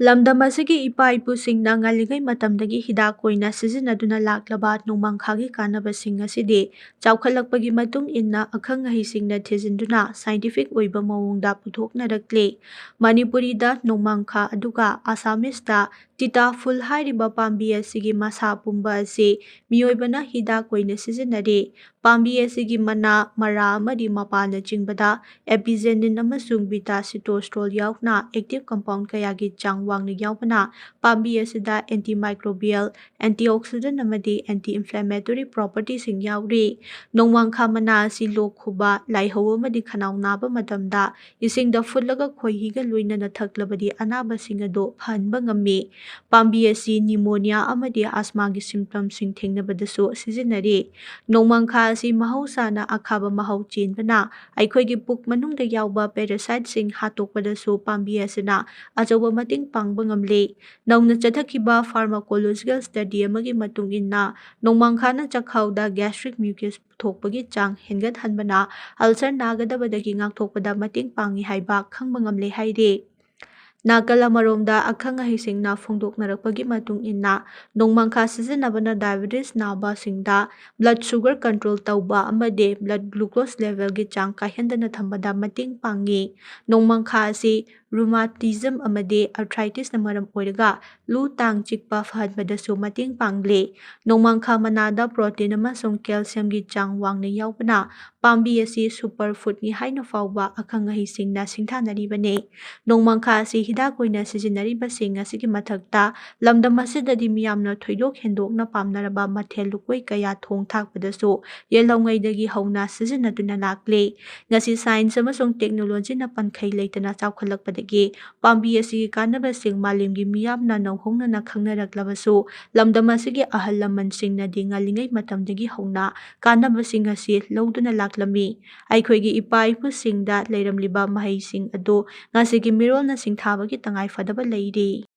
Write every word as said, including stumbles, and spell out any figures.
ꯂꯝꯗꯝ ꯑꯁꯤꯒꯤ ꯏꯄꯥ ꯏꯄꯨꯁꯤꯡꯅ ꯉꯜꯂꯤꯉꯩ ꯃꯇꯝꯗꯒꯤ ꯍꯤꯗꯥꯛ ꯑꯣꯏꯅ ꯁꯤꯖꯤꯟꯅꯗꯨꯅ ꯂꯥꯛꯂꯕ ꯅꯣꯡꯃꯥꯡꯈꯥꯒꯤ ꯀꯥꯟꯅꯕꯁꯤꯡ ꯑꯁꯤꯗꯤ ꯆꯥꯎꯈꯠꯂꯛꯄꯒꯤ ꯃꯇꯨꯡ ꯏꯟꯅ ꯑꯈꯪ ꯑꯍꯩꯁꯤꯡꯅ ꯊꯤꯖꯤꯟꯗꯨꯅ scientific ꯑꯣꯏꯕ ꯃꯑꯣꯡꯗ ꯄꯨꯊꯣꯛꯅꯔꯛꯂꯤ꯫ ꯃꯅꯤꯄꯨꯔꯤꯗ ꯅꯣꯡꯃꯥꯡꯈꯥ ꯑꯗꯨꯒ ꯑꯁꯥꯃꯤꯁꯇ ꯇꯤꯇꯥ ꯐꯨꯜ ꯍꯥꯏꯔꯤꯕ ꯄꯥꯝꯕꯤ ꯑꯁꯤꯒꯤ ꯃꯁꯥ ꯄꯨꯝꯕ ꯑꯁꯤ ꯃꯤꯑꯣꯏꯕꯅ ꯍꯤꯗꯥꯛ ꯑꯣꯏꯅ ꯁꯤꯖꯤꯟꯅꯔꯤ꯫ ꯄꯥꯝꯕꯤ ꯑꯁꯤꯒꯤ ꯃꯅꯥ, ꯃꯔꯥ ꯑꯃꯗꯤ ꯃꯄꯥꯟꯅꯆꯤꯡꯕꯗ apigenin ꯑꯃꯁꯨꯡ beta sitosterol ꯌꯥꯎꯅ active compound ꯀꯌꯥꯒꯤ ꯆꯥꯡ ꯋꯥꯡꯅ ꯌꯥꯎꯕꯅ ꯄꯥꯝꯕꯤ ꯑꯁꯤꯗ antimicrobial, antioxidant ꯑꯃꯗꯤ anti-inflammatory propertyꯁꯤꯡ ꯌꯥꯎꯔꯤ꯫ ꯅꯣꯡꯃꯥꯡꯈꯥ ꯃꯅꯥ ꯑꯁꯤ ꯂꯣꯛ ꯈꯨꯕ, ꯂꯥꯏꯍꯧ ꯑꯃꯗꯤ ꯈꯅꯥꯎ ꯅꯥꯕ ꯃꯇꯝꯗ ꯏꯁꯤꯡꯗ ꯐꯨꯠꯂꯒ ꯈꯣꯏꯍꯤꯒ ꯂꯣꯏꯅꯅ ꯊꯛꯂꯕꯗꯤ ꯑꯅꯥꯕꯁꯤꯡ ꯑꯗꯨ ꯐꯍꯟꯕ ꯉꯝꯃꯤ꯫ ꯄꯥꯝꯕꯤ ꯑꯁꯤ pneumonia ꯑꯃꯗꯤ asthmaꯒꯤ symptomꯁꯤꯡ ꯊꯦꯡꯅꯕꯗꯁꯨ ꯁꯤꯖꯤꯟꯅꯔꯤ꯫ ꯅꯣꯡꯃꯥꯡꯈꯥ ꯑꯁꯤ ꯃꯍꯧꯁꯥꯅ ꯑꯈꯥꯕ ꯃꯍꯥꯎ ꯆꯦꯟꯕꯅ ꯑꯩꯈꯣꯏꯒꯤ ꯄꯨꯛ ꯃꯅꯨꯡꯗ ꯌꯥꯎꯕ parasiteꯁꯤꯡ ꯍꯥꯠꯇꯣꯛꯄꯗꯁꯨ ꯄꯥꯝꯕꯤ ꯑꯁꯤꯅ ꯑꯆꯧꯕ ꯃꯇꯦꯡ ꯄꯥꯡꯕ ꯉꯝꯂꯤ꯫ ꯅꯧꯅ ꯆꯠꯊꯈꯤꯕ pharmacological study ꯑꯃꯒꯤ ꯃꯇꯨꯡ ꯏꯟꯅ, ꯅꯣꯡꯃꯥꯡꯈꯥꯅ ꯆꯈꯥꯎꯗ gastric mucus ꯄꯨꯊꯣꯛꯄꯒꯤ ꯆꯥꯡ ꯍꯦꯟꯒꯠꯍꯟꯕꯅ ulcer ꯅꯥꯒꯗꯕꯗꯒꯤ ꯉꯥꯛꯊꯣꯛꯄꯗ ꯃꯇꯦꯡ ꯄꯥꯡꯏ ꯍꯥꯏꯕ ꯈꯪꯕ ꯉꯝꯂꯦ ꯍꯥꯏꯔꯤ꯫ ꯅꯥꯀꯜ ꯑꯃꯔꯣꯝꯗ, ꯑꯈꯪ ꯑꯍꯩꯁꯤꯡꯅ ꯐꯣꯡꯗꯣꯛꯅꯔꯛꯄꯒꯤ ꯃꯇꯨꯡ ꯏꯟꯅ, ꯅꯣꯡꯃꯥꯡꯈꯥ ꯁꯤꯖꯤꯟꯅꯕꯅ diabetes ꯅꯥꯕꯁꯤꯡꯗ blood sugar control ꯇꯧꯕ ꯑꯃꯗꯤ blood glucose levelꯒꯤ ꯆꯥꯡ ꯀꯥꯏꯍꯟꯗꯅ ꯊꯝꯕꯗ ꯃꯇꯦꯡ ꯄꯥꯡꯏ꯫ ꯅꯣꯡꯃꯥꯡꯈꯥ ꯑꯁꯤ rheumatism ꯑꯃꯗꯤ arthritisꯅ ꯃꯔꯝ ꯑꯣꯏꯔꯒ ꯂꯨ ꯇꯥꯡ ꯆꯤꯛꯄ ꯐꯍꯟꯕꯗꯁꯨ ꯃꯇꯦꯡ ꯄꯥꯡꯂꯤ꯫ ꯅꯣꯡꯃꯥꯡꯈꯥ ꯃꯅꯥꯗ protein ꯑꯃꯁꯨꯡ calciumꯒꯤ ꯆꯥꯡ ꯋꯥꯡꯅ ꯌꯥꯎꯕꯅ ꯄꯥꯝꯕꯤ ꯑꯁꯤ super foodꯅꯤ ꯍꯥꯏꯅ ꯐꯥꯎꯕ ꯑꯈꯪ ꯑꯍꯩꯁꯤꯡꯅ ꯁꯤꯡꯊꯥꯅꯔꯤꯕꯅꯤ꯫ ꯅꯣꯡꯃꯥꯡꯈꯥ ꯑꯁꯤ ꯍꯤꯗꯥꯛ ꯑꯣꯏꯅ ꯁꯤꯖꯤꯟꯅꯔꯤꯕꯁꯤꯡ ꯑꯁꯤꯒꯤ ꯃꯊꯛꯇ, ꯂꯝꯗꯝ ꯑꯁꯤꯗꯗꯤ ꯃꯤꯌꯥꯝꯅ ꯊꯣꯏꯗꯣꯛ ꯍꯦꯟꯗꯣꯛꯅ ꯄꯥꯝꯅꯔꯕ ꯃꯊꯦꯜ ꯂꯨꯀꯣꯏ ꯀꯌꯥ ꯊꯣꯡ ꯊꯥꯛꯄꯗꯁꯨ ꯌꯦꯜꯍꯧꯉꯩꯗꯒꯤ ꯍꯧꯅ ꯁꯤꯖꯤꯟꯅꯗꯨꯅ ꯂꯥꯛꯂꯤ꯫ ꯉꯁꯤ science ꯑꯃꯁꯨꯡ technologyꯅ ꯄꯟꯈꯩ ꯂꯩꯇꯅ ꯆꯥꯎꯈꯠꯂꯛꯄꯗꯒꯤ ꯄꯥꯝꯕꯤ ꯑꯁꯤꯒꯤ ꯀꯥꯟꯅꯕꯁꯤꯡ ꯃꯥꯂꯦꯝꯒꯤ ꯃꯤꯌꯥꯝꯅ ꯅꯧꯍꯧꯅꯅ ꯈꯪꯅꯔꯛꯂꯕꯁꯨ, ꯂꯝꯗꯝ ꯑꯁꯤꯒꯤ ꯑꯍꯜ ꯂꯃꯟꯁꯤꯡꯅꯗꯤ ꯉꯜꯂꯤꯉꯩ ꯃꯇꯝꯗꯒꯤ ꯍꯧꯅ ꯀꯥꯟꯅꯕꯁꯤꯡ ꯑꯁꯤ ꯂꯧꯗꯨꯅ ꯂꯥꯛꯂꯝꯃꯤ꯫ ꯑꯩꯈꯣꯏꯒꯤ ꯏꯄꯥ ꯏꯄꯨꯁꯤꯡꯗ ꯂꯩꯔꯝꯂꯤꯕ ꯃꯍꯩꯁꯤꯡ ꯑꯗꯨ ꯉꯁꯤꯒꯤ ꯃꯤꯔꯣꯜꯅ ꯁꯤꯡꯊꯥꯕꯒꯤ ꯇꯉꯥꯏ ꯐꯗꯕ ꯂꯩꯔꯤ꯫